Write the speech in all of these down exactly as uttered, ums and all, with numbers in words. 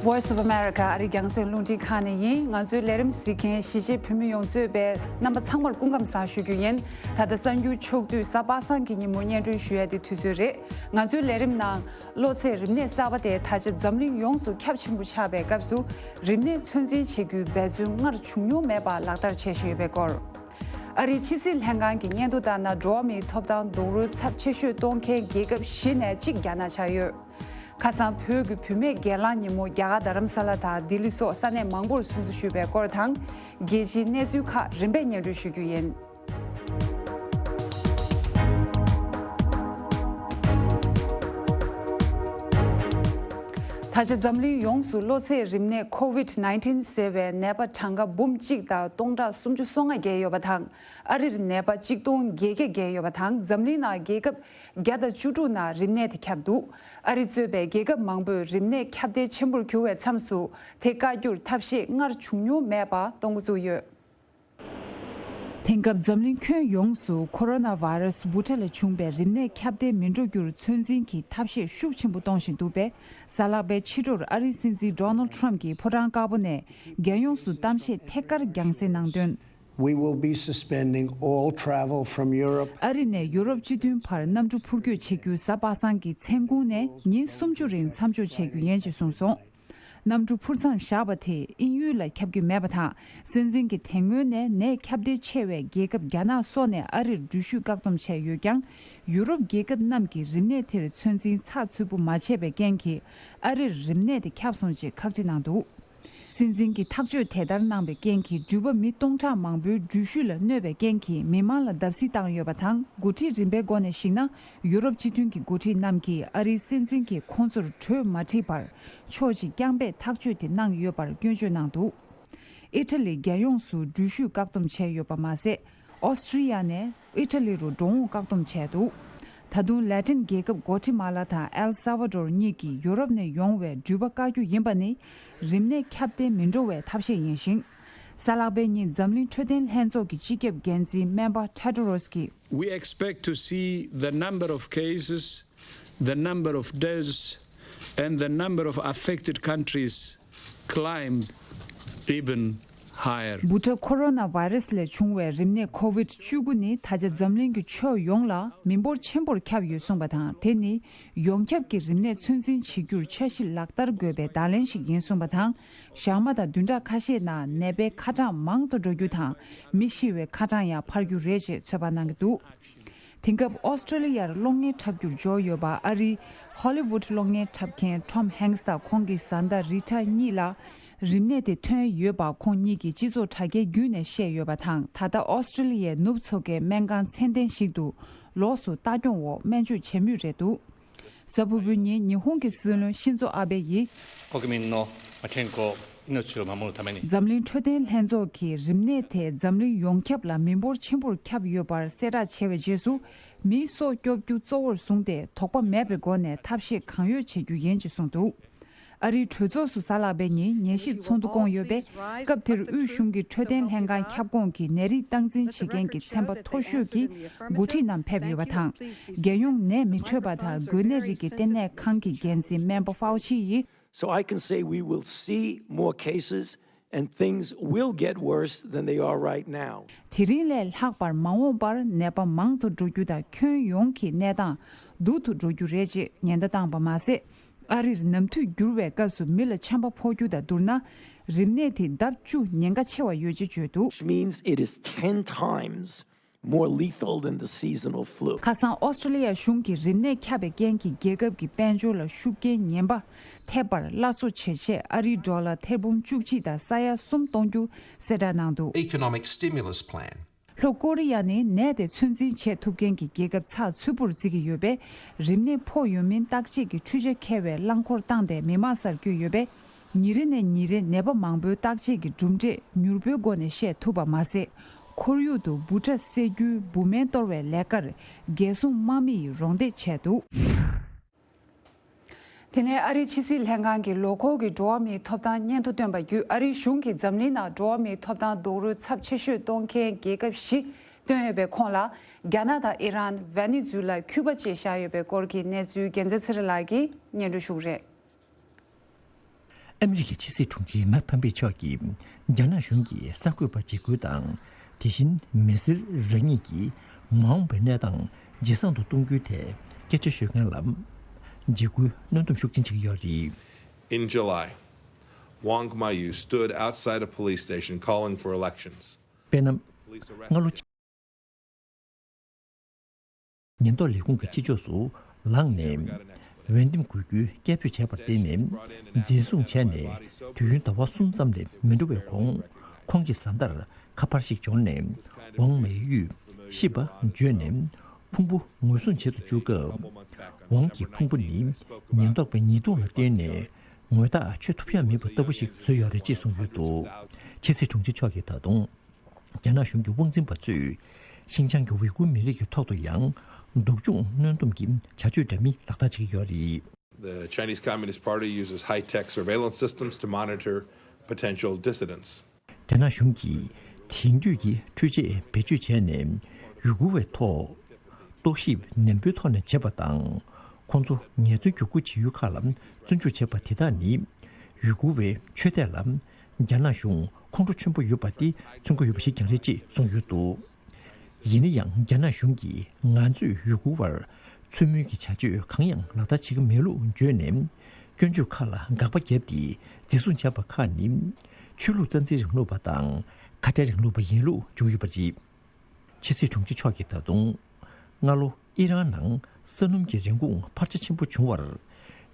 Voice of America ཨ་རིའི་རྒྱང་སྲིང་རླུང་འཕྲིན་ཁང་ནས་ཡིན། ང་ཚོའི་ལས་རིམ་གཟིགས་མཁན་གཞིས་བྱེས་བོད་མི་ཡོངས་གཙོས་པའི་རྣམ་པ་ཚང་མར་སྐུ་ཁམས་བཟང་ཞུ་རྒྱུ་ཡིན། ད་ལྟ་གསར་འགྱུར་ཕྱོགས་བསྡུས་གཟའ་པ་སངས་ཀྱི་ཉིན་མོ་སྙན་སྒྲོན་ཞུ་ཡ་དེ་དུས་ཚོད་རེད། ང་ཚོའི་ལས་རིམ་ནང་གློ་ཚད་རིམས་ནད་གསར་པ་དེ་ད་ཆ་འཛམ་གླིང་ཡོངས་སུ་ཁྱབ་ཆེན་པོ་ཆགས་པའི་སྐབས་སུ། རིམས་ནད་ཚོད་འཛིན་བྱེད་རྒྱུའི་འབད་བརྩོན་སྔར་བྱུང་མྱོང་མེད་པ་ལག་བསྟར་བྱེད་བཞིན་ཡོད་པའི་སྐོར། ཨ་རིའི་ཕྱི་སྲིད་ལྷན་ཁང་གི་སྙན་ཐོ་ལྟར་ན། འགྲོ་བ་མིའི་ཐོབ་ཐང་རྡོག་རོལ་ཚབས་ཆེ་ཤོས་གཏོང་མཁན་རྒྱལ་ཁབ་བཞི་ནས་གཅིག་རྒྱ་ནག་ཆགས་ཡོད། ཁ་སང་བོད་ཀྱི་བུད་མེད་སྒེར་ལངས་ཉིན་མོ་རྒྱ་གར་རྡ་རམ་ས་ལ་དང་ལྡི་ལི་སོགས་ས་གནས་མང་པོར་སྲུང་བརྩི་ཞུས་པའི་སྐོར་དང་། རྒྱལ་སྤྱིའི་གནས་ཚུལ་ཁག་རིམ་པས་སྙན་སྒྲོན་ཞུ་རྒྱུ་ཡིན། ད་ཆ་འཛམ་གླིང་ཡོངས་སུ་གློ་ཚད་རིམས་ནད་ཁོ་ཝིད་ནའིན་ཊིན་ཟེར་བའི་ནད་པ་གྲངས་ཀ་འབུམ་གཅིག་དང་སྟོང་ཕྲག་སུམ་ཅུ་སོ་ལྔ་བརྒལ་ཡོད་པ་དང་། ཨ་རིར་ནད་པ་གཅིག་སྟོང་བརྒྱད་བརྒྱ་བརྒལ་ཡོད་པ་དང་། འཛམ་གླིང་ནང་རྒྱལ་ཁབ་བརྒྱ་དང་བཅུ་དྲུག་ནང་རིམས་ནད་དེ་ཁྱབ་འདུག་ཨ་རི་གཙོས་པའི་རྒྱལ་ཁབ་མང་པོས་རིམས་ནད་ཁྱབ་གདལ་ཆེན་པོར་གྱུར་བའི་མཚམས་སུ། དེ་བཀག་རྒྱུར་ཐབས་ཤེས་སྔར་བྱུང་མྱོང་མེད་པ་གཏོང་འགོ་བཙུགས་ཡོད། དེང་སྐབས་འཛམ་གླིང་ཁྱོན་ཡོངས་སུ་ཁོ་རོ་ན་བྷ་ར་སི་འབུ་ཕྲ་ལས་བྱུང་བའི་རིམས་ནད་ཁྱབ་གདལ་མི་འགྲོ་རྒྱུར་ཚོད་འཛིན་གྱི་ཐབས་ཤེས་ཤུགས་ཆེན་པོ་གཏོང་བཞིན་འདུག་པས། གཟའ་ལྷག་པའི་ཕྱི་དྲོར་ཨ་རིའི་སྲིད་འཛིན་ཌོ་ནལ་ཌི་ཊརམ་ཕ་གྱིས་ཕོ་བྲང་དཀར་པོ་ནས་རྒྱལ་ཡོངས་སུ་གཏམ་བཤད་ཐད་ཀར་རྒྱང་སྲིང་གནང་དོན། We will be suspending all travel from Europe. ཨ་རི་ནས་ཡུ་རོབ་སྤྱི་མཐུན་བར་གནམ་གྲུ་འཕུར་སྐྱོད་བྱེད་རྒྱུ་གཟའ་པ་སངས་ཀྱི་མཚན་གུང་ནས་ཉིན་སུམ་ཅུ་རིང་མཚམས་འཇོག་བྱེད་རྒྱུ་ཡིན་ཞེས་གསུངས་སོང་། གནམ་གྲུ་འཕུར་མཚམས་བཞག་པ་དེས་དབྱིན་ཡུལ་ལ་ཁྱབ་ཀྱི་མེད་པ་དང་། སྲིད་འཛིན་གྱིས་དེ་སྔོན་ནས་ནད་ཁྱབ་གདལ་ཆེ་བའི་རྒྱལ་ཁབ་རྒྱ་ནག་སོགས་ནས་ཨ་རིར་འགྲུལ་བཞུད་བཀག་སྡོམ་བྱས་ཡོད་ཀྱང་། ཡུ་རོབ་རྒྱལ་ཁབ་རྣམས་ཀྱིས་རིམས་ནད་དེར་ཚོད་འཛིན་ཚགས་ཚུད་པོ་མ་བྱས་པའི་རྐྱེན་གྱིས། ཨ་རིར་རིམས་ནད་དེ་ཁྱབ་སོང་ཅེས་ཁག་དཀྲི་གནང་འདུག་སྲིད་འཛིན་གྱིས་ཐག་གཅོད་དེ་ལྟར་གནང་བའི་རྐྱེན་གྱིས། འགྲུལ་པ་མི་སྟོང་ཕྲག་མང་པོའི་འགྲུལ་བཞུད་ལ་གནོད་པའི་རྐྱེན་གྱིས། མི་མང་ལ་བརྡབ་གསིག་བཏང་ཡོད་པ་དང་། འགོ་ཁྲིད་རིམ་པའི་སྒོ་ནས་གཞིགས་ན། ཡུ་རོབ་སྤྱི་མཐུན་གྱི་འགོ་ཁྲིད་རྣམས་ཀྱིས་ཨ་རིའི་སྲིད་འཛིན་གྱིས་ཁོང་ཚོར་གྲོས་མ་བསྒྲིགས་པར། ཕྱོགས་གཅིག་རྐྱང་པས་ཐག་གཅོད་དེ་གནང་ཡོད་པར་སྐྱོན་བརྗོད་གནང་འདུག་ཨི་ཊ་ལི་རྒྱལ་ཡོངས་སུ་འགྲུལ་བཞུད་བཀག་སྡོམ་བྱས་ཡོད་པ་མ་ཟད། ཨོ་སི་ཀྲི་ཡ་ནས་ཨི་ཊ་ལི་རུ་འགྲོ་འོང་བཀག་སྡོམ་བྱས་འདུག་ད་དུང་ལེ་ཏིན་རྒྱལ་ཁབ་གོ་ཊི་མ་ལ་དང་ཨེལ་སཱ་ཝ་ཌོར་གཉིས་ཀྱིས་ཡུ་རོབ་ནས་ཡོང་བའི་འགྲུལ་པ་བཀག་རྒྱུ་ཡིན་པ་ནི། རིམས་ནད་ཁྱབ་གདལ་མི་འགྲོ་བའི་ཐབས་ཤེས་ཡིན་ཞིང་། གཟའ་ལྷག་པའི་ཉིན་འཛམ་གླིང་འཕྲོད་བསྟེན་ལྷན་ཚོགས་ཀྱི་སྤྱི་ཁྱབ་འགན་འཛིན་སྨན་པ་ཊེ་ཌོ་རོས་ཀྱིས། We expect to see the number of cases, the number of deaths, and the number of affected countries climb even higher. འབུ་ཕྲ་ཁོ་རོ་ན་བྷ་ར་སི་ལས་བྱུང་བའི་རིམས་ནད་ཁོ་ཝིད་བཅུ་དགུ་ནི་ད་ཆ་འཛམ་གླིང་གི་ཕྱོགས་ཡོངས་ལ་མི་འབོར་ཆེན་པོར་ཁྱབ་ཡོད་གསུངས་པ་དང་། དེ་ནི་ཡོངས་ཁྱབ་ཀྱི་རིམས་ནད་ཚོད་འཛིན་བྱེད་རྒྱུར་འཆར་གཞི་ལག་བསྟར་དགོས་པའི་བརྡ་ལན་ཞིག་ཡིན་གསུངས་པ་དང་། ཞག་མ་དང་བདུན་ཕྲག་ཁ་ཤས་ནང་ནད་པའི་ཁ་གྲངས་མང་དུ་འགྲོ་རྒྱུ་དང་། མི་ཤི་བའི་ཁ་གྲངས་ཡང་འཕར་རྒྱུ་རེད་ཅེས་ཚོད་དཔག་གནང་གི་འདུག་དེང་སྐབས་ཨོ་སི་ཀྲི་ལི་ཡར་གློག་བརྙན་འཁྲབ་རྒྱུར་འབྱོར་ཡོད་པ། ཨ་རིའི་ཧོ་ལི་ཝུད་གློག་བརྙན་འཁྲབ་མཁན་ཊོམ་ཧེང་སི་དང་ཁོང་གི་བཟའ་ཟླ་རི་ཊ་གཉིས་ལ་རིམས་ནད་དེ་ཐོན་ཡོད་པ། ཁོང་གཉིས་ཀྱིས་སྤྱི་ཚོགས་དྲ་རྒྱའི་བརྒྱུད་ནས་བཤད་ཡོད་པ་དང་། ད་ལྟ་ཨོ་སི་ཀྲི་ལི་ཡའི་ནུབ་མཚོ་ཁའི་སྨན་ཁང་ཚད་ལྡན་ཞིག་ཏུ་ལོགས་སུ་ལྟ་སྐྱོང་འོག་སྨན་བཅོས་བྱེད་མུས་རེད་འདུག་གཟའ་ཕུར་བུའི་ཉིན་ཉི་ཧོང་གི་སྲིད་བློན་ཤིན་ཛོ་ཨ་བྷེ་ཡིས། 国民の健康、命を守るために。 འཛམ་གླིང་འཕྲོད་བསྟེན་ལྷན་ཚོགས་ཀྱིས་རིམས་ནད་དེ་འཛམ་གླིང་ཡོངས་ཁྱབ་ལ་མི་འབོར་ཆེན་པོར་ཁྱབ་ཡོད་པར་གསལ་བསྒྲགས་བྱས་པའི་རྗེས་སུ། མིའི་སྲོག་སྐྱོབ་རྒྱུ་གཙོ་བོར་བཟུང་སྟེ། དོགས་པ་མེད་པའི་སྒོ་ནས་ཐབས་ཤེས་གང་ཡོད་བྱེད་རྒྱུ་ཡིན་ཅེས་གསུངས་འདུག་ཨ་རིའི་གྲོས་ཚོགས་སུ་གཟའ་ལྷག་པའི་ཉིན་ཉན་ཞིབ་ཚོགས་འདུ་བསྐོངས་ཡོད་པས། སྐབས་དེར་དབུས་གཞུང་གི་འཕྲོད་བསྟེན་ལྷན་ཁང་ཁྱབ་ཁོངས་ཀྱི་ནད་རིགས་སྟངས་འཛིན་བྱེད་མཁན་གྱི་ཚན་པ་མཐོ་ཤོས་ཀྱི་འགོ་ཁྲིད་རྣམས་ཕེབས་ཡོད་པ་དང་། རྒྱལ་ཡོངས་ནད་མི་འཕྲོད་པ་དང་འགོས་ནད་རིགས་ཀྱི་ལྟེ་གནས་ཁང་གི་འགན་འཛིན་སྨན་པ་ཧྥའོ་ཆི་ཡིས། So I can say we will see more cases and things will get worse than they are right now. དེ་རིང་ལས་ལྷག་པར་མ་འོངས་པར་ནད་པ་མང་དུ་འགྲོ་རྒྱུ་དང་། ཁྱོན་ཡོངས་ཀྱི་གནས་སྟངས་སྡུག་ཏུ་འགྲོ་རྒྱུ་རེད་ཅེས་ཉེན་བརྡ་བཏང་བ་མ་ཟད། ཨ་རིར་ནམ་དུས་འགྱུར་བའི་སྐབས་སུ་མི་ལ་ཆམ་པ་ཕོག་རྒྱུ་དང་བསྡུར་ན། རིམས་ནད་དེ་ལྡབ་བཅུ་ཉེན་ཁ་ཆེ་བ་ཡོད་ཅེས་བརྗོད་འདུག Which means it is ten times more lethal than the seasonal flu. ཁ་སང་ཨོ་སི་ཀྲི་ལི་ཡ་གཞུང་གིས་རིམས་ནད་ཁྱབ་པའི་རྐྱེན་གྱིས་རྒྱལ་ཁབ་ཀྱི་དཔལ་འབྱོར་ལ་ཤུགས་རྐྱེན་ངན་པ་ཐེབས་པར་སླར་གསོ་བྱེད་ཆེད། ཨ་རིའི་ཌོ་ལར་ཐེར་འབུམ་བཅུ་གཅིག་དང་ས་ཡ་གསུམ་གཏོང་རྒྱུ་གསལ་བསྒྲགས་གནང་འདུག Economic Stimulus Plan. ལྷོ་ཀོ་རི་ཡ་ནི་ནད་དེ་ཚོད་འཛིན་བྱེད་ཐུབ་མཁན་གྱི་རྒྱལ་ཁབ་ཚགས་ཚུད་པོར་བརྩི་གི་ཡོད་པས། རིམས་ནད་ཕོག་ཡོད་མིན་བརྟག་དཔྱད་ཀྱི་འཕྲུལ་ཆ་འཁྱེར་བའི་རླངས་འཁོར་བཏང་སྟེ་མི་མང་སར་བསྐྱོད་ཡོད་པས། ཉིན་རེ་ནས་ཉིན་རེ་ནད་པ་མང་པོའི་བརྟག་དཔྱད་ཀྱི་གྲུབ་འབྲས་མྱུར་པོའི་སྒོ་ནས་ཤེས་ཐུབ་པ་མ་ཟད། ཁོར་ཡུག་ཏུ་འབུ་ཕྲ་སེལ་རྒྱུའི་འབུ་སྨན་གཏོར་བའི་ལས་ཀར་རྒྱལ་སྲུང་དམག་མི་ཡིས་རོགས་འདེགས་བྱས་འདུག་དེ་ནས་ཨ་རིའི་ཕྱི་སྲིད་ལྷན་ཁང་གིས་ལོ་འཁོར་གྱི་འགྲོ་བ་མིའི་ཐོབ་ཐང་སྙན་ཐོ་བཏོན་པ་བརྒྱུད། ཨ་རིའི་གཞུང་གིས་འཛམ་གླིང་ནང་འགྲོ་བ་མིའི་ཐོབ་ཐང་རྡོག་རོལ་ཚབས་ཆེ་ཤོས་གཏོང་མཁན་རྒྱལ་ཁབ་བཞི་བཏོན་ཡོད་པའི་ཁོངས་ལ། རྒྱ་ནག་དང་ཨི་རན། ཝེ་ནེ་ཛུ་ལ། ཁྱུ་པ་བཅས་བཞག་ཡོད་པའི་སྐོར་གྱི་གནས་ཚུལ་རྒྱལ་མཚན་ཚེ་རིང་ལགས་ཀྱིས་སྙན་སྒྲོན་ཞུ་གི་རེད། ཨ་མི་རི་ཀའི་ཕྱི་སྲིད་དྲུང་ཆེ་མེག་ཕམ་པེ་མཆོག་གིས་རྒྱ་ནག་གཞུང་གིས་གསར་འགོད་པར་འཇིགས་སྐུལ་དང་། དེ་བཞིན་མི་སེར་རང་ཉིད་ཀྱི་མ་འོངས་པའི་གནས་སྟངས་ཇེ་བཟང་དུ་གཏོང་རྒྱུའི་ཐད་སྐད་ཆ་ཤོད་མཁན་ལ་འཇིགས་སྐུལ་གནོན་སྡོམ་ཤུགས་ཆེན་བྱེད་ཀྱི་ཡོད་རེད། In July, Wang Mayu stood outside a police station calling for elections. དཔེར་ན། སྔ་ལོ། ཉེན་རྟོག་ལས་ཁུངས་ཀྱི་སྤྱི་ཕྱོགས་སུ་ལངས་ནས་འོས་འདེམས་དགོས་རྒྱུའི་སྐད་འབོད་བྱས་པར་བརྟེན་ནས་འཛིན་བཟུང་བྱས་ནས་དུས་ཡུན་ཟླ་བ་གསུམ་ཙམ་ལས་མི་འགྲོ་བའི་གོང་ཁོང་གི་བཟའ་ཟླར་ཁ་པར་ཞིག་འབྱོར་ནས་ཝང་མེ་ཡུས་ཤི་བ་བརྗོད་ནས་ཕུང་པོ་ངོས་བཟུང་བྱེད་དུ་བཅུག་སྐབས། ཝང་གི་ཕུང་པོ་ནི་ཉེན་རྟོག་པའི་ཉེས་རྡུང་ལ་བརྟེན་ནས་ངོ་རྟགས་ཆོད་ཐུབ་ཡ་མེད་པ་ལྟ་བུ་ཞིག་བཟོས་ཡོད་རེད་ཅེས་གསུངས་ཡོད་འདུག་ཕྱི་སྲིད་དྲུང་ཆེ་མཆོག་གིས་ད་དུང་། རྒྱ་ནག་གཞུང་གི་དབང་འཛིན་པ་ཚོས་ཤིན་ཅང་གི་ཝི་གུར་མི་རིགས་ཀྱི་ཐོག་ཏུ་ཡང་སྡུག་སྦྱོང་གནོན་སྡོམ་གྱི་བྱ་སྤྱོད་འདྲ་མིན་ལག་བསྟར་བྱེད་ཀྱི་ཡོད་རེད། The Chinese Communist Party uses high-tech surveillance systems to monitor potential dissidents. རྒྱ་ནག་གཞུང་གིས་དེང་དུས་ཀྱི་འཕྲུལ་ཆས་བེད་སྤྱོད་བྱས་ནས་ཡུ་གུར་བའི་ཐོག་རྟོག་ཞིབ་ནན་པོའི་ཐོག་ནས་བྱེད་པ་དང་། ཁོང་ཚོ་ངལ་རྩོལ་བསྒྱུར་བཀོད་བྱེད་ཡུལ་ཁག་ལ་བཙོན་འཇུག་བྱེད་པ་དེ་དག་ནི་ཡུ་གུར་བའི་ཆོས་དད་ལ་རྒྱ་ནག་གཞུང་ཁོང་ཁྲོ་ཆེན་པོ་ཡོད་པ་དེ་མཚོན་གྱི་ཡོད་པ་ཞིག་ཀྱང་རེད་ཅེས་གསུངས་ཡོད་འདུག་ཡིན་ན་ཡང་རྒྱ་ནག་གཞུང་གིས་ང་ཚོས་ཡུ་གུར་བར་ཚུལ་མིན་གྱི་བྱ་སྤྱོད་གང་ཡང་ལག་བསྟར་བྱེད་ཀྱི་མེད་ལུགས་བརྗོད་ནས་སྐྱོན་བརྗོད་ཁག་ལ་དགག་པ་བརྒྱབ་སྟེ་འཛིན་བཟུང་བྱས་པ་ཁག་ནི་ཆོས་ལུགས་རྩ་འཛིན་རིང་ལུགས་པ་དང་ཁ་བྲལ་རིང་ལུགས་པ་ཡིན་ལུགས་བརྗོད་ཡོད་པ་རེད། ཕྱི་སྲིད་དྲུང་ཆེ་མཆོག་གིས་ད་དུང་སྔ་ལོ་ཨི་རན་ནང་ས་སྣུམ་གྱི་རིན་གོང་འཕར་ཆ་ཆེན་པོ་བྱུང་བར་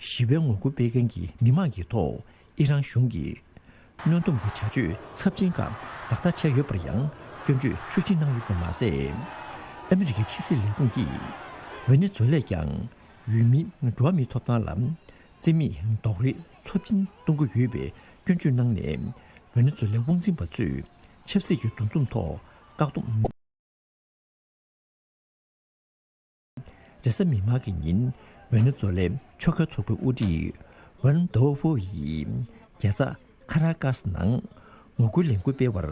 ཞི་བའི་ངོ་རྒོལ་སྤེལ་མཁན་གྱི་མི་མང་གི་ཐོག་ཨི་རན་གཞུང་གིས་གནོན་སྡོམ་གྱི་བྱ་སྤྱོད་ཚབས་ཆེན་ཁག་ལག་བསྟར་བྱས་ཡོད་པར་ཡང་སྐྱོན་བརྗོད་ཤུགས་ཆེན་གནང་ཡོད་པ་མ་ཟད། ཨ་མི་རི་ཀའི་ཕྱི་སྲིད་ལས་ཁུངས་ཀྱིས་ཝེ་ནེ་ཛུ་ལས་ཀྱང་ཡུལ་མིའི་འགྲོ་བ་མིའི་ཐོབ་ཐང་ལ་བརྩི་མེད་རྡོག་རོལ་ཚབས་ཆེན་གཏོང་གི་ཡོད་པའི་སྐྱོན་བརྗོད་གནང་ནས། ཝེ་ནེ་ཛུ་ལའི་དབང་འཛིན་པ་ཚོས་ཆབ་སྲིད་ཀྱི་འདུ་འཛོམས་ཐོག་བཀག་སྡོམ། རེས་གཟའ་མིག་དམར་གྱི་ཉིན་ཝེ་ནེ་ཛུ་ལའི་ཆོལ་ཁའི་ཚོགས་པའི་དབུ་ཁྲིད་ཝན་དོ་ཧྥོ་ཡིས་རྒྱལ་ས་ཁ་ར་ཀཱས་ནང་ངོ་རྒོལ་ལས་འགུལ་སྤེལ་བར་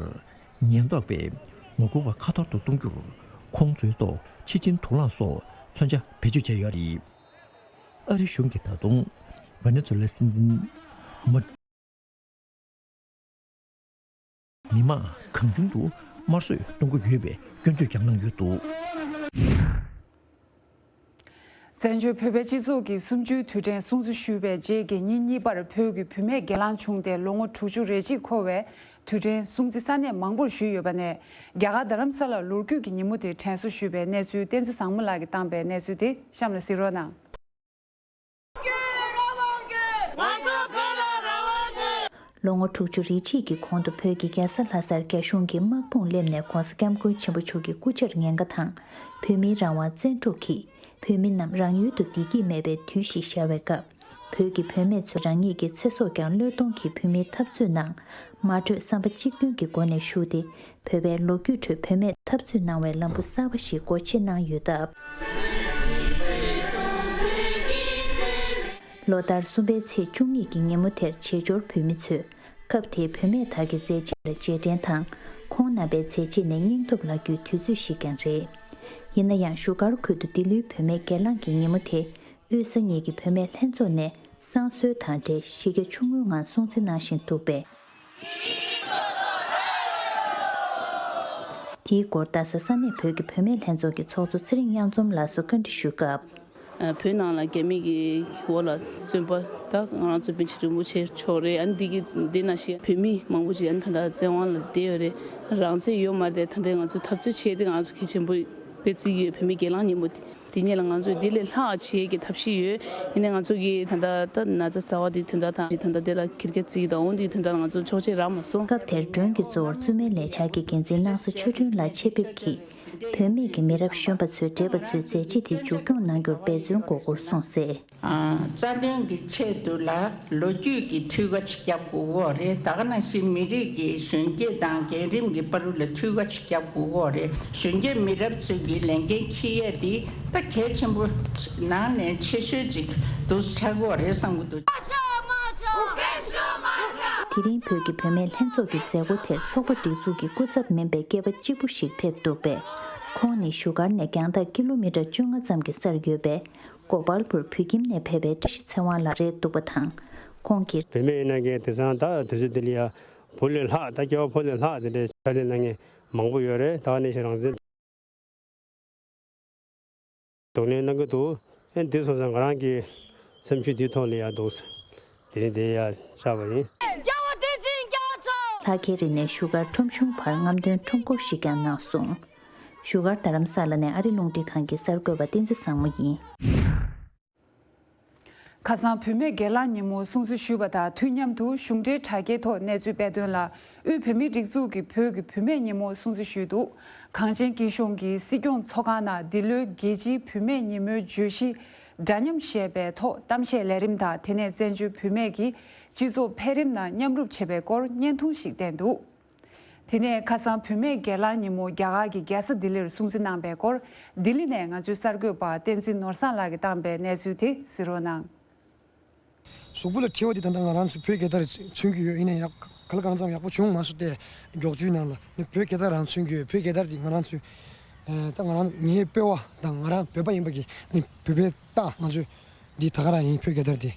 ཉེན་རྟོག་པས་ངོ་རྒོལ་བ་ཁ་ཐོར་དུ་གཏོང་རྒྱུར་ཁོང་ཚོའི་ཐོག་ཆེད་སྦྱིན་དུག་རླངས་སོགས་མཚོན་ཆ་བེད་སྤྱོད་བྱས་ཡོད་རེད། ཨ་རི་གཞུང་གིས་ད་དུང་ཝེ་ནེ་ཛུ་ལའི་སྲིད་འཛིན་མ། མི་མང་གང་བྱུང་དུ་དམར་གསོད་གཏོང་གི་ཡོད་པའི་སྐྱོན་བརྗོད་ཀྱང་གནང་ཡོད་འདུག་བཙན་བྱོལ་བོད་པའི་སྤྱི་ཚོགས་ཀྱི་གསུམ་བཅུའི་དུས་དྲན་སྲུང་བརྩི་ཞུས་པའི་རྗེས་ཀྱི་ཉིན་གཉིས་པར་བོད་ཀྱི་བུད་མེད་སྒེར་ལངས་བྱུང་སྟེ་ལོ་ངོ་དྲུག་ཅུ་རེ་གཅིག་འཁོར་བའི་དུས་དྲན་སྲུང་བརྩི་ས་གནས་མང་པོར་ཞུས་ཡོད་པ་ནས། རྒྱ་གར་རྡ་རམ་ས་ལར་ལོ་རྒྱུས་ཀྱི་ཉིན་མོ་དེ་དྲན་གསོ་ཞུས་པའི་གནས་ཚུལ། བསྟན་འཛིན་བཟང་མོ་ལགས་ཀྱིས་བཏང་པའི་གནས་ཚུལ་དེ་གཤམ་ལ་གཟིགས་རོགས་གནང་། ལོ་ངོ་དྲུག་ཅུ་རེ་གཅིག་གི་གོང་དུ་བོད་ཀྱི་རྒྱལ་ས་ལྷ་སར་རྒྱ་གཞུང་གིས་དམག་དཔུང་སླེབས་ནས་༧གོང་ས་༧སྐྱབས་མགོན་ཆེན་པོ་མཆོག་གི་སྐུ་ཕྱྭར་ཉེན་ཁ་དང་བོད་མིའི་རང་དབང་བཙན་འཕྲོག་གིས་བོད་མི་རྣམས་རང་ཡུལ་དུ་བདེ་སྐྱིད་མེད་པའི་དུས་ཤིག་ཤར་བའི་སྐབས། བོད་ཀྱི་བུད་མེད་ཚོས་རང་ཉིད་ཀྱི་ཚེ་སྲོག་ཀྱང་བློས་གཏོང་གིས་བོད་མིའི་འཐབ་རྩོད་ནང་མ་བགྲོས་བསམ་པ་གཅིག་མཐུན་གྱི་སྒོ་ནས་ཞུགས་ཏེ། བོད་པའི་ལོ་རྒྱུས་ཁྲོད་བུད་མེད་འཐབ་རྩོད་གནང་བའི་ལམ་བུ་གསར་པ་ཞིག་སྒོ་ཕྱེ་གནང་ཡོད་སྟབས། ལོ་ལྟར་གསུམ་པའི་ཚེས་བཅུ་གཉིས་ཀྱི་ཉིན་མོ་དེར་བྱེས་འབྱོར་བོད་མི་ཚོས་སྐབས་དེའི་བུད་མེད་དག་གི་མཛད་རྗེས་ལ་རྗེས་དྲན་དང་། ཁོང་རྣམ་པའི་མཛད་རྗེས་ནས་སྙིང་སྟོབས་རག་རྒྱུའི་དུས་ཚོད་ཞིག་ཀྱང་རེད། ཡིན་ན་ཡང་བཞུགས་སྒར་ཁུལ་དུ་འདི་ལོའི་བུད་མེད་སྒེར་ལངས་ཀྱི་ཉིན་མོ་དེ། དབུས་ས་གཉིས་ཀྱི་བུད་མེད་ལྷན་ཚོགས་ནས་བསང་གསོལ་དང་འབྲེལ་གཞི་རྒྱ་ཆུང་ངུའི་ངང་སྲུང་བརྩི་གནང་བཞིན་འདུག་པས། དེའི་སྐོར་རྡ་ས་ས་གནས་བོད་ཀྱི་བུད་མེད་ལྷན་ཚོགས་ཀྱི་ཚོགས་གཙོ་ཚེ་རིང་གཡང་འཛོམས་ལགས་སུ་བཀའ་འདྲི་ཞུས་སྐབས། བོད་ནང་ལ་རྒྱ་མི་གི་འོག་ལ་བཙོན་པ་དང་ང་རང་ཚོ་པཎ་ཆེན་རིན་པོ་ཆེ་མཆོག་རེད། ཨ་ནི་འདི་གི་འདི་ནང་བཞིན་བོད་མི་མང་པོ་ཅིག་ཨ་ནི་ད་ལྟ་བཙན་དབང་ལ་བསྡད་ཡོད་རེད། རང་བཙན་ཡོད་མ་རེད། ད་ལྟ་ང་ཚོ་འཐབ་རྩོད་བྱས་ཏེ་ང་ཚོ་གལ་ཆེན་པོ་དཔེ་བརྩི་གི་ཡོད། བོད་མི་སྒེར་ལངས་ཉིན་མོ་དེ། དེ་ཉིད་ལ་ང་ཚོས་འདི་ལས་ལྷག་བྱེད་ཀྱི་ཐབས་ཤེས་ཡོད། ཡིན་ནའི་ང་ཚོ་གིས་ད་ལྟ་ད་ན་ཚ་ཚ་བ་འདི་དོན་དག་དང་ད་ལྟ་འདི་ལ་ཁེར་ཁེར་བརྩི་གི་དང་འོ་འདི་དོན་དག་ལ་ང་ཚོ་ཆོག་མཆན་རག་མ་སོང་། སྐབས་དེར་མགྲོན་གྱི་གཙོ་བོར་བཙུན་མའི་ལས་འཆར་གྱི་འགན་འཛིན་སྣང་ས་ཆོས་སྒྲོན་ལགས་ཆེད་ཕེབས་ཀྱིས་བུད་མེད་ཀྱི་མི་རབས་གཞོན་པ་ཚོས་བགྲེས་པ་ཚོའི་མཛད་རྗེས་དེ་མཇུག་སྐྱོང་གནང་རྒྱུར་འབད་བརྩོན་དགོས་སྐོར་གསུངས་གསལ། རྩ་དོན་གྱི་ཆེད་དུ་ལ་ལོ་རྒྱུས་ཀྱི་འཐུས་ཀ་ཅིག་བརྒྱབ་དགོས་ཀྱི་ཡོད་རེད། ད་ག་ནང་བཞིན་མི་རིགས་ཀྱི་གཞོན་སྐྱེས་དང་རྒན་རིམ་གྱི་བར་ལ་འཐུས་ཀ་ཅིག་བརྒྱབ་དགོས་ཀྱི་ཡོད་རེད། གཞོན་སྐྱེས་མི་རབས་ཚོས་ཀྱི་ལས་འགན་འཁྱེར་ཡས་དེ་ད་གལ་ཆེན་པོ་ནང་ནས་ཆེ་ཤོས་ཅིག་ཏུ་ཆགས་ཀྱི་ཡོད་རེད་བསམ་གྱི་འདུག་དེ་རིང་བོད་ཀྱི་བུད་མེད་ལྷན་ཚོགས་ཀྱི་མཛད་སྒོ་དེར་ཚོགས་པ་སྒྲིག་འཛུགས་ཀྱི་སྐུ་ཚབ་མིན་པའི་སྐྱེས་པ་གཅིག་པུ་ཞིག་ཕེབས་འདུག་པས། ཁོང་ནི་བཞུགས་སྒར་ནས་རྒྱང་ཐག་ཀི་ལོ་མི་ཊར་བཅོ་ལྔ་ཙམ་གྱི་སར་ཡོད་པའི། གོ་པལ་པུར་བོད་ཁྱིམ་ནས་ཕེབས་པའི་བཀྲ་ཤིས་ཚེ་དབང་ལགས་རེད་འདུག་པ་དང་། ཁོང་གིས། བུད་མེད་ཡིན་ན་མཁན་དེང་སང་ད་དུས་ཚོད་འདི་ལ་ཡ་བུ་ལས་ལྷག་ད་སྐྱེ་བ་ཕོ་ལས་ལྷག་དེ་འདྲའི་ཕྱག་ལས་གནང་མཁན་མང་པོ་ཡོད་རེད། ད་ནི་ཞིག་རང་བཙན་གདོང་ལེན་གནང་གི་འདུག་ཨེ་འདི་སོང་ཙང་ང་རང་གི་སེམས་ཤུགས་འདིའི་ཐོག་ལ་ཡ་འདུག་དེ་རིང་འདི་ཡ་བཅར་བ་ཡིན། རྒྱལ་བ་བསྟན་འཛིན་རྒྱ་མཚོ། ལྷག་ཁེ་རི་ནས་བཞུགས་སྒར་ཁྲོམ་གཞུང་བར་རྔམ་སྟོན་ཁྲོམ་སྐོར་ཞིག་ཀྱང་གནང་སོང་། བཞུགས་སྒར་རྡ་རམ་ས་ལ་ནས་ཨ་རི་རླུང་འཕྲིན་ཁང་གི་གསར་འགོད་པ་བསྟན་འཛིན་བཟང་མོ་ཡིན། ཁ་སང་བུད་མེད་སྒེར་ལངས་ཉིན་མོ་སྲུང་བརྩི་ཞུས་པ་དང་དུས་མཉམ་དུ་གཞུང་འབྲེལ་དྲ་རྒྱའི་ཐོག་གནས་ཚུལ་སྤེལ་དོན་ལ། དབུས་བོད་མིའི་སྒྲིག་འཛུགས་ཀྱི་བོད་ཀྱི་བུད་མེད་ཉིན་མོ་སྲུང་བརྩི་ཞུས་འདུག་གངས་ཅན་སྐྱིད་གཤོངས་ཀྱི་སྲིད་སྐྱོང་ཚོགས་ཁང་ནང་འདི་ལོའི་རྒྱལ་སྤྱིའི་བུད་མེད་ཉིན་མོའི་བརྗོད་གཞི་འདྲ་མཉམ་ཞེས་པའི་ཐོག་གཏམ་བཤད་ལས་རིམ་དང་། དེ་ནས་བཙན་བྱོལ་བུད་མེད་ཀྱིས་སྤྱི་ཚོགས་འཕེལ་རིམ་ནང་མཉམ་རུབ་བྱེད་པའི་སྐོར་བརྙན་ཐུང་ཞིག་བསྟན་འདུག་དེ་ནས་ཁ་སང་བུད་མེད་སྒེར་ལངས་ཉིན་མོ་རྒྱ་གར་གྱི་རྒྱལ་ས་ལྡི་ལིར་སྲུང་བརྩི་གནང་པའི་སྐོར། ལྡི་ལི་ནས་ང་ཚོའི་གསར་འགོད་པ་བསྟན་འཛིན་ནོར་བཟང་ལགས་ཀྱིས་བཏང་པའི་གནས་ཚུལ་དེ་གཟིགས་རོགས་གནང་། གཟུགས་པོ་ལ་འཁྲི་བ་དེ་ད་ལྟ་ང་རང་ཚོ་བོད་རྒྱལ་དར་མཚོན་གྱི་ཡོད། ཡིན་ན་ཡང་ག་ལ་གང་འཚམ་ཡག་པོ་བྱུང་མ་སོང་སྟེ། མགྱོགས་ཚུལ་ནང་ལ་ནི་བོད་རྒྱལ་དར་རང་མཚོན་གྱི་ཡོད། བོད་རྒྱལ་དར་དེ་ང་རང་ཚོའི་ད་ང་རང་ངའི་སྤེལ་བ་དང་ང་རང་བོད་པ་ཡིན་པ་གི་ནི་བོད་པའི་རྟགས་ང་ཚོའི་འདི་ད་ག་རང་ཡིན། བོད་རྒྱལ་དར་དེ།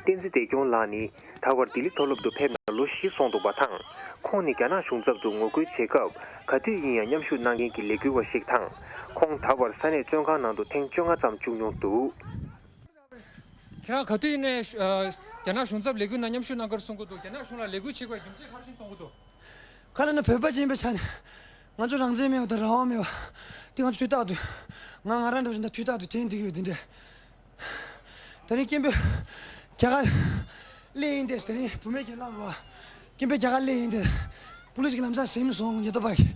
བསྟན་འཛིན་བདེ་སྐྱོང་ལགས་ནི་ད་བར་ལྡི་ལི་མཐོ་སློབ་ཏུ་ཕེབས་ནས་ལོ་བཞི་སོང་འདུག་པ་དང་། ཁོང་ནི་རྒྱ་ནག་གཞུང་ཚབ་ཏུ་ངོ་རྒོལ་བྱེད་སྐབས་ག་དུས་ཡིན་ཡང་མཉམ་ཞུགས་གནང་མཁན་གྱི་ལས་འགུལ་བ་ཞིག་དང་། ཁོང་ད་བར་ས་གནས་བཙོན་ཁང་ནང་དུ་ཐེངས་བཅོ་ལྔ་ཙམ་བཅུག་མྱོང་འདུག་ཁྱེད་རང་ག་དུས་ཡིན་ནའི་ཨ་རྒྱ་ནག་གཞུང་ཚབ་ལས་འགུལ་ནང་མཉམ་ཞུགས་གནང་གར་གསུང་གི་འདུག་རྒྱ་ནག་གཞུང་ལ་ལས་འགུལ་བྱེད་དགོས་རྒྱུ་མཚན་ག་རེ་བཞིན་གཏོང་གི་འདུག་ག་ལ་ན་བོད་པ་ཅིག་ཡིན་པའི་ཆ་ནས་ང་ཚོ་རང་བཙན་མེད་པ་དང་རང་དབང་མེད་པ་དེ་ང་ཚོ་དུས་རྟག་ཏུ་ང་ང་རང་འདྲ་བཞིན་དུ་དུས་རྟག་ཏུ་དེ་ཡིན་དུས་ཡོད་དེ་འདྲ། ད་རིང་སྐད་འབོད་རྒྱ་གར་སླེབས་ཡིན་ཏེ། ད་རིང་བུད་མེད་ཀྱི་བླ་མ་སྐད་འབོད་རྒྱ་གར་སླེབས་ཡིན་ཏེ། པུ་ལིས་ཀྱི་ལམ་སང་ཟིན་སོང་། ཉེན་རྟོག་པ་གིས།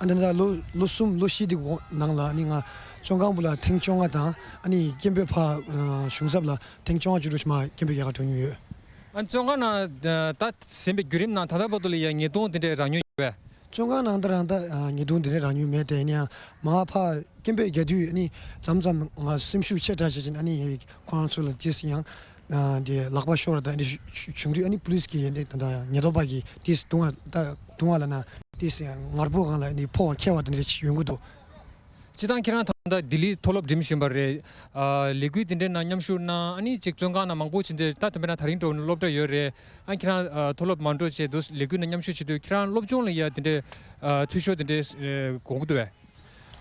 ཨ་ནི་ད་ལོ་ལོ་གསུམ་ལོ་བཞི་དེ་གོང་ནང་ལ་ཨ་ནི་ང་བཙོན་ཁང་བུ་ལ་ཐེངས་བཅོ་ལྔ་དང་། ཨ་ནི་སྐད་འབོད་ཕར་གཞུང་ཚབ་ལ་ཐེངས་བཅོ་ལྔ་བཅུ་དྲུག་ཞིག་མ་སྐད་འབོད་རྒྱ་གར་འགྲོ་མྱོང་ཡོད། ཨ་ནི་བཙོན་ཁང་ནང་ད་ཟིན་པའི་བརྒྱུད་རིམ་ནང་ད་ལྟ་བར་དུ་ལ་ཡང་ཉེས་རྡུང་དེ་འདྲས་རག་མྱོང་ཡོད་པས། བཙོན་ཁང་ནང་ད་རང་ད་ཉེས་རྡུང་དེ་འདྲས་རག་མྱོང་མེད་དེ། ཡིན་ཡང་མ་ཕར་སྐད་འབོད་རྒྱག་དུས་ཨ་ནི་མཚམས་མཚམས་ང་སེམས་ཤུགས་ཆེ་དྲགས་བྱས་ཙང་ཨ་ནི་ཁོ་རང་ཚོ་ལ་ཏོག་ཙམ་ཡང་དེ་ལག་པ་ཤོར་བ་དང་དེ་འདྲས་བྱུང་དུས་ཨ་ནི་པུ་ལིས་ཀྱི་ཡན་ལག་དང་ད་ཉེན་རྟོག་པ་གིས་ཏོག་ཙམ་རྡུང་བ་ད་རྡུང་བ་ལབ་ན་ཏོག་ཙམ་ངར་པོ་སྒང་ལ་ཨ་ནི་ཕོག་པར་འཁེལ་བ་དེ་འདྲས་ཡོང་གི་འདུག་སྤྱིར་བཏང་ཁྱེད་རང་ད་ལྟ་ལྡི་ལི་མཐོ་སློབ་འགྲིམ་བཞིན་པ་རེད། ཨ་ལས་འགུལ་འདི་འདྲའི་ནང་མཉམ་ཞུགས་གནང་། ཨ་ནི་ཅིག་བཙོན་ཁང་ནང་མང་པོ་ཕྱིན་ཏེ། ད་དེ་འདྲ་ན་ད་རིང་འགྲོ་ནི་སློབ་གྲྭ་ཡོད་རེད། ཨ་ཁྱེད་རང་ཨ་མཐོ་སློབ་མ་འགྲོ་བྱས་འདུག་ལས་འགུལ་ནང་མཉམ་ཞུགས་བྱེད་དུས་ཁྱེད་རང་སློབ་སྦྱོང་ལ་ཡ་འདི་འདྲའི་ཨ་འཐུས་ཤོར་འདི་འདྲའི་ཨ་དགོངས་ཀྱི་འདུག་གས།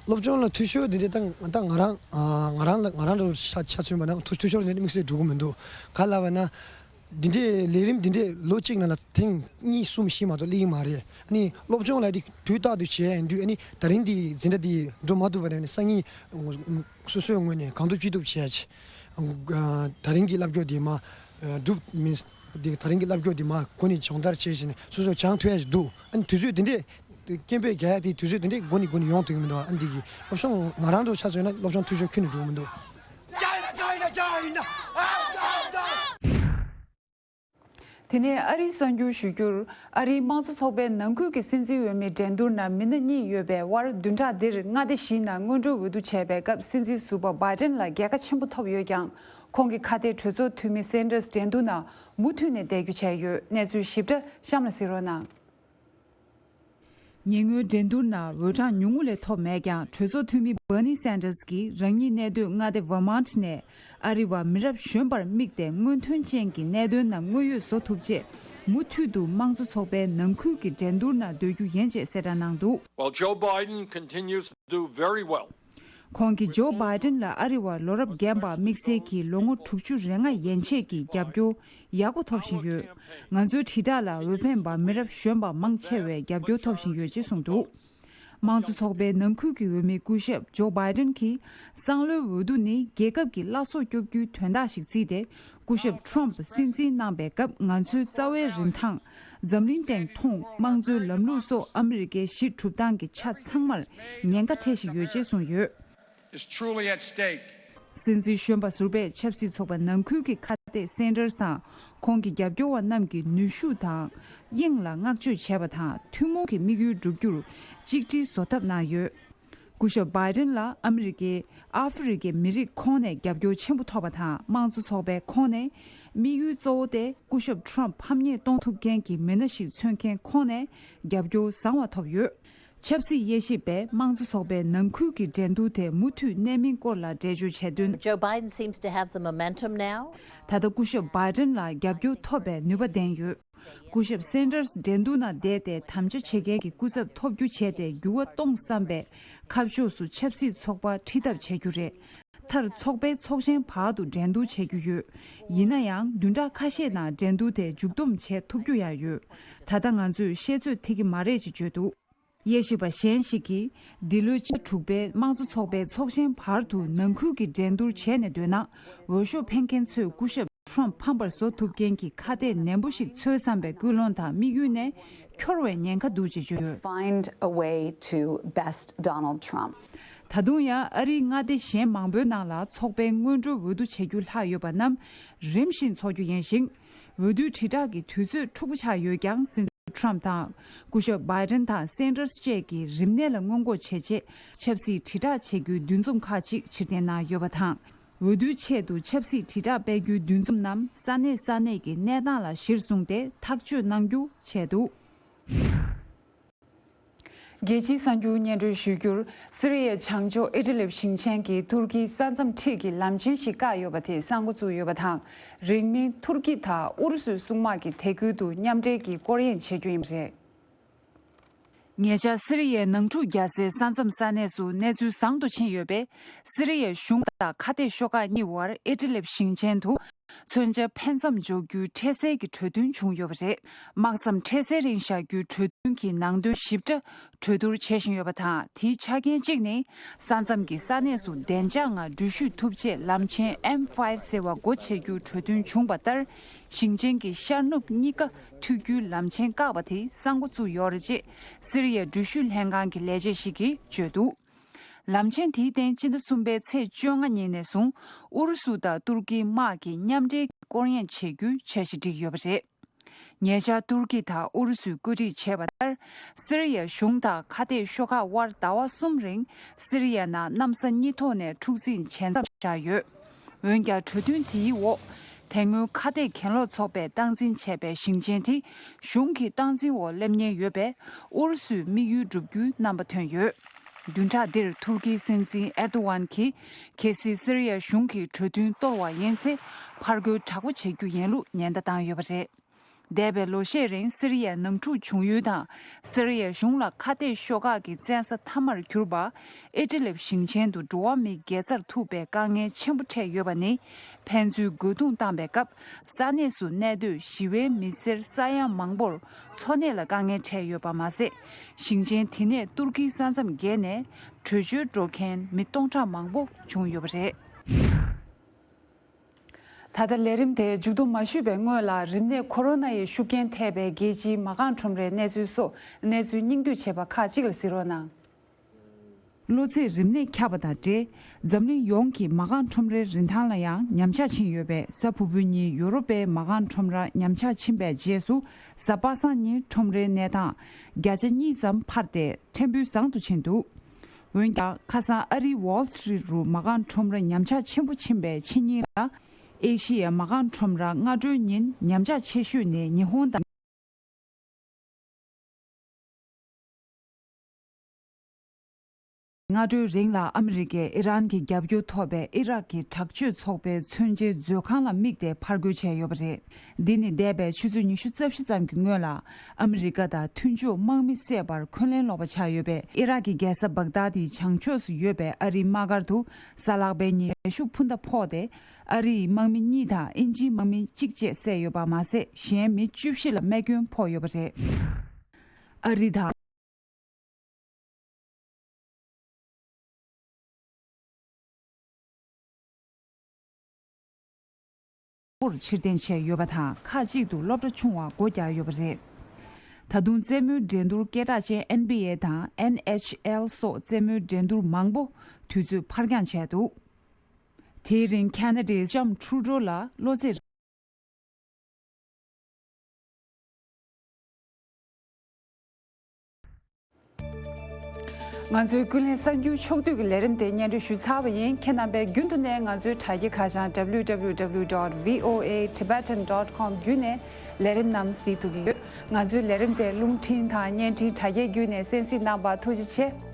སློབ་སྦྱོང་ལ་འཐུས་ཤོར་འདི་འདྲའི་ད་ད་ང་རང་ཨ་ང་རང་ལ་ང་རང་ལ་ཆ་ཆ་མཚོན་པ་ན་འཐུས་འཐུས་ཤོར་འདི་འདྲའི་དམིགས་བསལ་འགྲོ་གི་མི་འདུག་ག་ལབ་པ་ན། འདི་འདྲའི་ལས་རིམ་འདི་འདྲའི་ལོ་གཅིག་ནང་ལ་ཐེངས་གཉིས་གསུམ་བཞི་མ་གཏོགས་སླེབས་ཀྱི་མ་རེད། ཨ་ནི་སློབ་སྦྱོང་ལ་དེ་དུས་རྟག་ཏུ་བྱས་ཡིན་དུས། ཨ་ནི་ད་རིང་འདི་འཛིན་གྲྭ་འདི་འགྲོ་མ་ཐུབ་པ་ནས་སང་ཉིན་སོ་སོའི་ངོས་ནས་གང་ཐུབ་ཅི་ཐུབ་བྱས་ཡ་ཆེ། ད་རིང་གི་བསླབ་སྐྱོར་འདི་མ་འགྲུབ་མིན་འདི། ད་རིང་གི་བསླབ་སྐྱོར་འདི་མ་འགོ་ནས་སྦྱོང་བརྡར་བྱས་བྱས་ནས་སོ་སོ་སྦྱང་ཐུབ་ཡ་ཞིག་འདུག་ཨ་ནི་དུས་ཚོད་འདི་འདྲའི་སྐད་འབོད་རྒྱག་ཡ་དེ་དུས་ཚོད་དེ་འདྲའི་འགོ་ནས་འགོ་ནས་ཡོང་ཐུབ་ཀྱི་མི་འདུག་ཨ་འདི་གི་སློབ་སྦྱོང་ང་རང་ཚོ་ཆ་མཚོན་ན་སློབ་སྦྱོང་འཐུས་ཤོར་ཁྱོན་ནས་འགྲོ་གི་མི་འདུག China, China, China. དེ་ནས་ཨ་རིའི་གསར་འགྱུར་ཞུ་རྒྱུར། ཨ་རིའི་དམངས་གཙོ་ཚོགས་པའི་ནང་ཁུལ་གྱི་སྲིད་འཛིན་འོས་མི་འགྲན་བསྡུར་ནང་མི་སྣ་གཉིས་ཡོད་པའི་དབར་བདུན་ཕྲག་འདིར་མངའ་སྡེ་བཞི་ནང་སྔོན་འགྲོའི་འོས་བསྡུ་བྱས་པའི་སྐབས་སྲིད་འཛིན་ཟུར་པ་བྷའི་ཏན་ལ་རྒྱལ་ཁ་ཆེན་པོ་ཐོབ་ཡོད་ཀྱང་། ཁོང་གི་ཁ་གཏད་གྲོས་ཚོགས་འཐུས་མི་སན་ཏྲས་འགྲན་བསྡུར་ནང་མུ་མཐུད་ནས་བསྡད་རྒྱུ་བྱས་ཡོད། གནས་ཚུལ་ཞིབ་ཕྲ་གཤམ་ལ་གཟིགས་རོགས་གནང་། ཉེ་སྔོན་འགྲན་བསྡུར་ནང་འོས་གྲངས་ཉུང་ངུ་ལས་ཐོབ་མེད་ཀྱང་། གྲོས་ཚོགས་འཐུས་མི་བྷར་ནི་སན་ཏྲས་ཀྱིས་རང་ཉིད་གནས་སྡོད་མངའ་སྡེ་ཝར་མོན་ཊི་ནས་ཨ་རི་བ་མི་རབས་གཞོན་པར་དམིགས་ཏེ་སྔོན་ཐོན་ཅན་གྱི་གནད་དོན་རྣམས་དངོས་ཡོད་བཟོ་ཐུབ་ཆེད། མུ་མཐུད་དུ་དམངས་གཙོ་ཚོགས་པའི་ནང་ཁུལ་གྱི་འགྲན་བསྡུར་ནང་སྡོད་རྒྱུ་ཡིན་ཅེས་གསལ་བསྒྲགས་གནང་འདུག While Joe Biden continues to do very well, ཁོང་གིས་ཇོ་བྷའི་ཏན་ལ་ཨ་རི་བ་ལོ་རབས་རྒན་པ་དམིགས་བསལ་གྱི་ལོ་ངོ་དྲུག་ཅུ་རེ་ལྔ་ཡན་ཆད་ཀྱི་རྒྱབ་སྐྱོར་ཡག་པོ་ཐོབ་བཞིན་ཡོད། ང་ཚོའི་དྲིལ་བསྒྲགས་ལ་འོས་འཕེན་པ་མི་རབས་གཞོན་པ་མང་ཆེ་བའི་རྒྱབ་སྐྱོར་ཐོབ་བཞིན་ཡོད་ཅེས་གསུངས་འདུག་དམངས་གཙོ་ཚོགས་པའི་ནང་ཁུལ་གྱི་འོས་མི་སྐུ་ཞབས་ཇོ་བྷའི་ཏན་གྱིས། སང་ལོའི་འོས་བསྡུ་ནི་རྒྱལ་ཁབ་ཀྱི་བླ་སྲོག་སྐྱོབ་རྒྱུའི་དོན་དག་ཞིག་བརྩིས་ཏེ། སྐུ་ཞབས་ཁྲོམ་སྲིད་འཛིན་གནང་པའི་སྐབས་ང་ཚོའི་རྩ་བའི་རིན་ཐང་། འཛམ་གླིང་སྟེང་མཐོང་། དམངས་གཙོའི་ལམ་ལུགས་སོགས་ཨ་མི་རི་ཀའི་གཞི་གྲུབ་སྟངས་ཀྱི་ཆ་ཚང་མར་ཉེན་ཁ་འཕྲད་བཞིན་ཡོད་ཅེས་གསུངས་ཡོད། Is truly at stake. སྲིད་འཛིན་གཞོན་པ་ཟུར་པས་ཆབ་སྲིད་ཚོགས་པ་ནང་ཁུལ་གྱི་ཁ་གཏད་སན་ཏྲས་དང་ཁོང་གི་རྒྱབ་སྐྱོར་བ་རྣམས་ཀྱི་ནུས་ཤུགས་དང་དབྱིངས་ལ་བསྔགས་བརྗོད་བྱས་པ་དང་། ཐུན་མོང་གི་དམིགས་ཡུལ་བསྒྲུབ་རྒྱུར་གཅིག་སྒྲིལ་བཟོ་ཐབས་གནང་ཡོད། སྐུ་ཞབས་བྷའི་ཏན་ལ་ཨ་མི་རི་ཀའི་ཨ་ཧྥེ་རི་ཀའི་མི་རིགས་ཁོངས་ནས་རྒྱབ་སྐྱོར་ཆེན་པོ་ཐོབ་པ་དང་། དམངས་གཙོ་ཚོགས་པའི་ཁོངས་ནས་དམིགས་ཡུལ་གཙོ་བོ་དེ་སྐུ་ཞབས་ཁྲོམ་ཕམ་ཉེས་གཏོང་ཐུབ་མཁན་གྱི་མི་སྣ་ཞིག་མཚོན་མཁན་ཁོངས་ནས་རྒྱབ་སྐྱོར་བཟང་བ་ཐོབ་ཡོད། ཆབ་སྲིད་དབྱེ་ཞིབ་པས་དམངས་གཙོ་ཚོགས་པའི་ནང་ཁུལ་གྱི་འགྲན་བསྡུར་དེ་མུ་མཐུད་གནས་མིན་སྐོར་ལ་འགྲེལ་བརྗོད་བྱས་དོན། Joe Biden seems to have the momentum now. ད་ལྟ་སྐུ་ཞབས་བྷའི་ཌེན་ལ་རྒྱབ་སྐྱོར་ཐོབ་པའི་ནུས་པ་ལྡན་ཡོད། སྐུ་ཞབས་སན་ཌར་སི་འགྲན་བསྡུར་ནང་བསྡད་དེ་དམ་བཅའ་བྱེད་མཁན་གྱི་སྐུ་ཚབ་ཐོབ་རྒྱུ་བྱས་ཏེ་འགྱུར་བ་གཏོང་བསམ་པས་ཁ་ཕྱོགས་སུ་ཆབ་སྲིད་ཚོགས་པ་ཁྲིད་ཐབས་བྱ་རྒྱུ་རེད། མཐར་ཚོགས་པའི་ཚོགས་ཆེན་བར་དུ་འགྲན་བསྡུར་བྱེད་རྒྱུ་ཡོད། ཡིན་ན་ཡང་བདུན་ཕྲག་ཁ་ཤས་ནང་འགྲན་བསྡུར་དེ་མཇུག་བསྡོམས་བྱེད་ཐུབ་རྒྱུ་ཡང་ཡོད། ད་ལྟ་ང་ཚོས་བཤད་ཚོད་ཐིག་གི་མ་རེད་ཅེས་བརྗོད་འདུག་དབྱེ་ཞིབ་པ་གཞན་ཞིག་གིས། འདི་ལོའི་ཕྱི་ཟླ་དྲུག་པའི་དམངས་གཙོ་ཚོགས་པའི་ཚོགས་ཆེན་བར་དུ་ནང་ཁུལ་གྱི་འགྲན་བསྡུར་བྱས་ནས་སྡོད་ན། འོས་ཤོག་འཕེན་མཁན་ཚོས་སྐུ་ཞབས་ཁྲོམ་ཕམ་པར་བཟོ་ཐུབ་མཁན་གྱི་ཁ་གཏད་ནན་པོ་ཞིག་འཚོལ་བསམ་པའི་ཀུན་སློང་དང་དམིགས་ཡུལ་ནས་འཁྱོར་བའི་ཉེན་ཁ་འདུག་ཅེས་བརྗོད་ཡོད། Find a way to best Donald Trump. ད་དུང་ཡང་ཨ་རིའི་མངའ་སྡེ་གཞན་མང་པོའི་ནང་ལ་ཚོགས་པའི་སྔོན་འགྲོའི་འོས་བསྡུ་བྱེད་རྒྱུ་ལྷག་ཡོད་པ་རྣམས་རིམ་བཞིན་འཚོགས་རྒྱུ་ཡིན་ཞིང་། འོས་བསྡུའི་དྲིལ་བསྒྲགས་ཀྱི་དུས་ཚོད་འཁྲུག་པོ་ཆགས་ཡོད་ཀྱང་། སྲིད་འཛིན་ཁྲོམ་དང་སྐུ་ཞབས་བྷའི་ཌེན་དང་སན་ཌར་སི་བཅས་ཀྱིས་རིམས་ནད་ལ་སྔོན་འགོག་བྱེད་ཆེད་ཆབ་སྲིད་དྲིལ་བསྒྲགས་བྱེད་རྒྱུའི་འདུ་འཛོམས་ཁག་ཅིག་ཕྱིར་འཐེན་གནང་ཡོད་པ་དང་། འོས་བསྡུའི་ཆེད་དུ་ཆབ་སྲིད་དྲིལ་བསྒྲགས་སྤེལ་རྒྱུའི་འདུ་འཛོམས་རྣམས་ས་གནས་ས་གནས་ཀྱི་གནས་སྟངས་ལ་གཞིར་བཟུང་སྟེ་ཐག་གཅོད་གནང་རྒྱུ་བྱས་འདུག་རྒྱལ་སྤྱིའི་གསར་འགྱུར་སྙན་སྒྲོན་ཞུ་རྒྱུར། སི་རི་ཡའི་བྱང་ཕྱོགས་ཨི་ཏི་ལིབ་ཞིང་ཆེན་གྱི་ཐུར་ཁིའི་ས་མཚམས་འཁྲིས་ཀྱི་ལམ་ཆེན་ཞིག་བཀག་ཡོད་པ་དེ་གསར་འགོ་བཙུགས་ཡོད་པ་དང་། རིང་མིན་ཐུར་ཁི་དང་ཨུ་རུ་སུའི་སྲུང་དམག་གིས་དེ་ཁུལ་དུ་མཉམ་འབྲེལ་གྱིས་སྐོར་གཡེང་བྱེད་རྒྱུ་ཡིན་པ་རེད། ཉེ་ཆར་སི་རི་ཡའི་ནང་འཁྲུག་རྒྱག་སའི་ས་མཚམས་ས་གནས་སུ་གནས་ཚུལ་བཟང་དུ་ཕྱིན་ཡོད་པས། སི་རི་ཡའི་གཞུང་དང་ཁ་གཏད་ཤོག་ཁག་གཉིས་བར་ཨི་ཏི་ལིབ་ཞིང་ཆེན་དུ། མཚོན་ཆ་འཕེན་མཚམས་འཇོག་རྒྱུའི་འཕྲལ་སེལ་གྱི་གྲོས་མཐུན་བྱུང་ཡོད་པ་རེད། དམག་མཚམས་འཕྲལ་སེལ་རིང་བཞག་རྒྱུའི་གྲོས་མཐུན་གྱི་ནང་དོན་ཞིབ་ཕྲ་གྲོས་བསྡུར་བྱེད་བཞིན་ཡོད་པ་དང་། དེའི་ཆ་རྐྱེན་གཅིག་ནི། ས་མཚམས་ཀྱི་ས་གནས་སུ་བདེ་འཇགས་ངང་འགྲུལ་བཞུད་ཐུབ་ཆེད་ལམ་ཆེན་ཨེམ་ཕའིབ་ཟེར་བ་སྒོ་ཕྱེ་རྒྱུའི་གྲོས་མཐུན་བྱུང་བ་ལྟར། ཞིང་ཆེན་གྱི་ཤར་ནུབ་གཉིས་ཀ་མཐུད་རྒྱུའི་ལམ་ཆེན་བཀག་པ་དེ་གསར་འགོ་བཙུགས་ཡོད་རེད་ཅེས་སི་རི་ཡའི་འགྲུལ་བཞུད་ལྷན་ཁང་གི་ལས་བྱེད་ཞིག་གིས་བརྗོད་འདུག་ལམ་ཆེན་དེའི་སྟེང་སྤྱི་ཟླ་གསུམ་པའི་ཚེས་བཅོ་ལྔ་ཉིན་ནས་བཟུང་ཨུ་རུ་སུ་དང་ཏུར་ཀིའི་དམག་གིས་མཉམ་འབྲེལ་སྐོར་གཡེང་བྱེད་རྒྱུའི་འཆར་གཞི་བསྒྲིགས་ཡོད་པ་རེད། ཉེ་ཆར་ཏུར་ཀི་དང་ཨུ་རུ་སུས་བཀོད་སྒྲིག་བྱས་པ་ལྟར། སི་རི་ཡའི་གཞུང་དང་ཁ་གཏད་ཤོག་ཁག་དབར་ཟླ་བ་གསུམ་རིང་སི་རི་ཡ་ནང་གནམ་ས་གཉིས་ཐོག་ནས་འཁྲུག་འཛིང་ཇེ་མཚམས་བཞག་ཡོད། འོན་ཀྱང་། གྲོས་མཐུན་དེའི་འོག་དེ་སྔོན་ཁ་གཏད་གྱེན་ལོག་ཚོགས་པས་སྟངས་འཛིན་བྱས་པའི་ཞིང་ཆེན་དེ་གཞུང་གི་སྟངས་འཛིན་འོག་སླེབས་ཉེན་ཡོད་པས། ཨུ་རུ་སུའི་དམིགས་ཡུལ་བསྒྲུབ་རྒྱུའི་རྣམ་པ་ཐོན་ཡོད། བདུན་ཕྲག་འདིར་ཐུར་ཁིའི་སྲིད་འཛིན་ཨེར་དོ་ཝན་གྱིས། གལ་སྲིད་སི་རི་ཡ་གཞུང་གིས་གྲོས་མཐུན་གཏོར་བ་ཡིན་ཚེ། ཕར་རྒོལ་དྲག་པོ་བྱེད་རྒྱུ་ཡིན་ལུགས་ཉེན་བརྡ་བཏང་ཡོད་པ་རེད། འདས་པའི་ལོ་ཤས་རིང་སི་རི་ཡའི་ནང་འཁྲུག་བྱུང་ཡུལ་དང་། སི་རི་ཡའི་གཞུང་ལ་ཁ་གཏད་ཤོག་ཁག་གི་བཙན་ས་མཐའ་མར་གྱུར་པ། ཨི་ཏི་ལིབ་ཞིང་ཆེན་དུ་འགྲོ་བ་མིའི་དགེ་རྩར་ཐུག་པའི་དཀའ་ངལ་ཆེན་པོ་འཕྲད་ཡོད་པ་ནི། ཕན་ཚུན་རྒོལ་རྡུང་བཏང་པའི་སྐབས། ས་གནས་སུ་གནས་སྡོད་ཞི་བའི་མི་སེར་ས་ཡ་མང་པོར་འཚོ་གནས་ལ་དཀའ་ངལ་འཕྲད་ཡོད་པ་མ་ཟད། ཞིང་ཆེན་དེ་ནས་ཏུར་ཀིའི་ས་མཚམས་བརྒལ་ནས་བྲོས་བྱོལ་འགྲོ་མཁན་མི་སྟོང་ཕྲག་མང་པོ་བྱུང་ཡོད་པ་རེད། ད་ལྟ་ལས་རིམ་དེ་མཇུག་བསྡོམས་མ་ཞུས་པའི་སྔོན་ལ། རིམས་ནད་ཁོ་རོ་ན་ཡི་ཤུགས་རྐྱེན་ཐེབས་པའི་རྒྱལ་སྤྱིའི་མ་རྐང་ཁྲོམ་རའི་གནས་ཚུལ་སོགས་གནས་ཚུལ་སྙིང་བསྡུས་བྱས་པ་ཁག་ཅིག་ལ་གཟིགས་རོགས་གནང་། གློ་ཚད་རིམས་ནད་ཁྱབ་པ་དང་འབྲེལ། འཛམ་གླིང་ཡོངས་ཀྱི་མ་རྐང་ཁྲོམ་རའི་རིན་ཐང་ལ་ཡང་ཉམས་ཆག་ཕྱིན་ཡོད་པས། གཟའ་ཕུར་བུ་ཉིན་ཡུ་རོབ་པའི་མ་རྐང་ཁྲོམ་ར་ཉམས་ཆག་ཕྱིན་པའི་རྗེས་སུ། གཟའ་པ་སངས་ཉིན་ཁྲོམ་རའི་གནས་སྟངས་བརྒྱ་ཆ་གཉིས་ཙམ་འཕར་ཏེ་ཕྲན་བུ་བཟང་དུ་ཕྱིན་འདུག་འོན་ཀྱང་། ཁ་སང་ཨ་རིའི་ཝོལ་སི་ཊི་རིཊ་རུ་མ་རྐང་ཁྲོམ་ར་ཉམས་ཆག་ཆེན་པོ་ཕྱིན་པའི་ཕྱི་ཉིན་ལ། ཨེ་ཤི་ཡའི་མ་རྐང་ཁྲོམ་ར་སྔ་དྲོའི་ཉིན་ཉམས་ཆག་ཆེ་ཤོས་ནི་ཉི་ཧོང་དང་། སྔ་དྲོའི་རིང་ལ་ཨ་མི་རི་ཀས་ཨི་རན་གྱི་རྒྱབ་སྐྱོར་ཐོབ་པའི་ཨི་རག་གི་དྲག་སྤྱོད་ཚོགས་པའི་མཚོན་ཆའི་མཛོད་ཁང་ལ་དམིགས་ཏེ་ཕར་རྒོལ་བྱས་ཡོད་པ་རེད། འདི་ནི་འདས་པའི་ཆུ་ཚོད་ཉི་ཤུ་རྩ་བཞི་ཙམ་གྱི་སྔོན་ལ། ཨ་མི་རི་ཀ་དང་མཐུན་ཕྱོགས་དམག་མི་བསད་པར་འཁོན་ལན་སློག་པ་ཆགས་ཡོད་པའི་ཨི་རག་གི་རྒྱལ་ས་བག་དཱ་དིའི་བྱང་ཕྱོགས་སུ་ཡོད་པའི་ཨ་རིའི་དམག་སྒར་དུ། གཟའ་ལྷག་པའི་ཉིན་མེ་ཤུགས་འཕུར་མདའ་ཕོག་སྟེ། ཨ་རིའི་དམག་མི་གཉིས་དང་དབྱིན་ཇིའི་དམག་མི་གཅིག་བཅས་བསད་ཡོད་པ་མ་ཟད། གཞན་མི་བཅུ་བཞི་ལ་རྨས་སྐྱོན་ཕོག་ཡོད་པ་རེད། ཨ་རི་དང་། པོར་ཕྱིར་འཐེན་བྱས་ཡོད་པ་དང་། ཁག་ཅིག་ཏུ་སློབ་གྲྭ་ཆུང་བ་སྒོ་བརྒྱབ་ཡོད་པ་རེད། ད་དུང་རྩེད་མོའི་འགྲན་བསྡུར་སྐད་གྲགས་ཅན་ཨེན་བྷི་ཨེ་དང་ཨེན་ཨེཆ་ཨེལ་སོགས་རྩེད་མོའི་འགྲན་བསྡུར་མང་པོ་དུས་ཚོད་ཕར་འགྱངས་བྱས་འདུག་དེའི་རིང་ཁ་ན་ཌའི་ལྕམ་ཁྲུ་ཌོ་ལ་གློ་ཚད། ང་ཚོའི་ཀུན་གླེང་གསར་འགྱུར་ཕྱོགས་བསྡུས་ཀྱི་ལས་རིམ་དེ་སྙན་སྒྲོན་ཞུས་ཚར་བ་ཡིན། ཁྱེད་རྣམ་པས་རྒྱུན་དུ་ནས་ང་ཚོའི་དྲ་རྒྱའི་ཁ་བྱང་www dot voatibetan dot com བརྒྱུད་ནས་ལས་རིམ་རྣམས་གཟིགས་ཐུབ་ཀྱི་ཡོད། ང་ཚོའི་ལས་རིམ་དེ་རླུང་འཕྲིན་དང་བརྙན་འཕྲིན་དྲ་རྒྱའི་བརྒྱུད་ནས་གསན་གཟིགས་གནང་བར་ཐུགས་རྗེ་ཆེ།